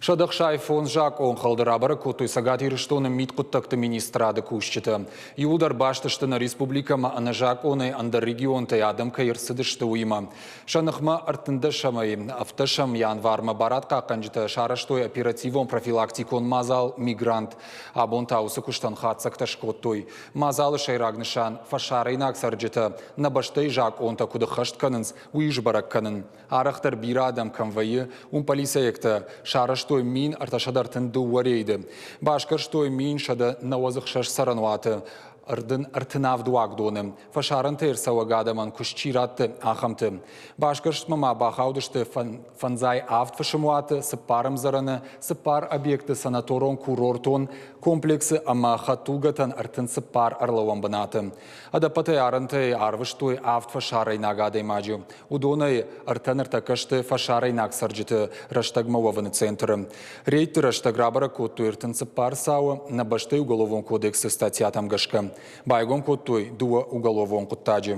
165 закъонхӕлды рабӕрӕг кодтой Цӕгат Ирыстоны мидхъуыддӕгты министрады кусджытӕ. Иууылдӕр баст сты нӕ республикӕмӕ ӕнӕзакъонӕй ӕндӕр регионтӕй адӕм кӕй ӕрцыдысты, уыимӕ. Сӕ ныхмӕ 13-ӕмӕй 17 январмӕ барадхъахъхъӕнджытӕ сарӕзтой оперативон-профилактикон мадзал «Мигрант». Абон та уыцы куыстӕн хатдзӕгтӕ скодтой. Мадзалы сӕйраг нысан – фӕсарӕйнаг цӕрджытӕ нӕ бӕстӕйы закъонтӕ куыд ӕххӕст кӕнынц, уый сбӕрӕг кӕнын. Арӕхдӕр бирӕ адӕм кӕм вӕййы, уым полицейӕгтӕ сарӕзтой 1332 рейды. Басгӕрстой 1196 цӕрӕнуаты, 37 уагдоны, фӕсарӕнтӕй ӕрцӕуӕг адӕмӕн куыст чи радты, ахӕмты. Басгӕрстмӕ ма бахаудысты 57 фысымуаты, цыппар ӕмдзӕрӕны, цыппар объекты санаторон-курортон комплексы ӕмӕ хӕдтулгӕтӕн 34 ӕрлӕууӕн бынаты. Ӕдӕппӕтӕй арӕнтӕй арвыстой авд фӕсарӕйнаг адӕймаджы. Уыдонӕй ӕртӕ ныртӕккӕ сты фӕсарӕйнаг цӕрджыты рӕстӕгмӕ уӕвыны центры. Рейдты рӕстӕг рабӕрӕг кодтой 34 цауы нӕ бӕстӕйы уголовон кодексы статьятӕм гӕсгӕ. Байгом кодтой дыууӕ уголовон хъуыддаджы.